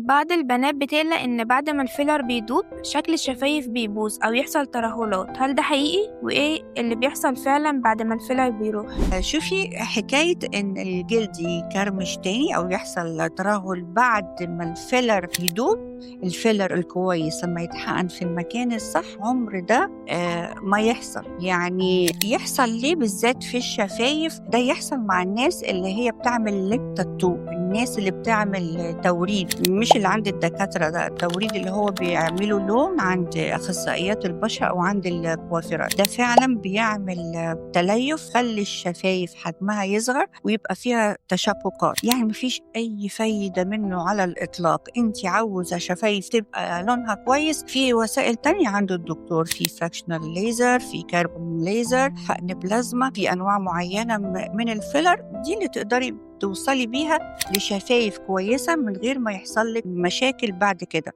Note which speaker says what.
Speaker 1: بعض البنات بتقلق إن بعد ما الفيلر بيدوب شكل الشفايف بيبوظ أو يحصل ترهلات، هل ده حقيقي؟ وإيه اللي بيحصل فعلا بعد ما الفيلر بيروح؟
Speaker 2: شوفي، حكاية إن الجلد يكرمش تاني أو يحصل ترهل بعد ما الفيلر يدوب، الفيلر الكويس لما يتحقن في المكان الصح عمر ده ما يحصل. يعني يحصل ليه بالذات في الشفايف؟ ده يحصل مع الناس اللي هي بتعمل lip tattoo، الناس اللي بتعمل توريد، مش اللي عند الدكاترة، ده التوريد اللي هو بيعملوا لون عند أخصائيات البشرة أو عند الكوافيرات، ده فعلا بيعمل تليف، خلي الشفايف حجمها يصغر ويبقى فيها تشققات. يعني مفيش أي فايدة منه على الإطلاق. أنت عاوزة شفايف تبقى لونها كويس، في وسائل تانية عند الدكتور، في fractional laser، في carbon laser، حقن بلازما، في أنواع معينة من الفيلر دي اللي تقدري توصلي بيها لشفايف كويسة من غير ما يحصل لك مشاكل بعد كده.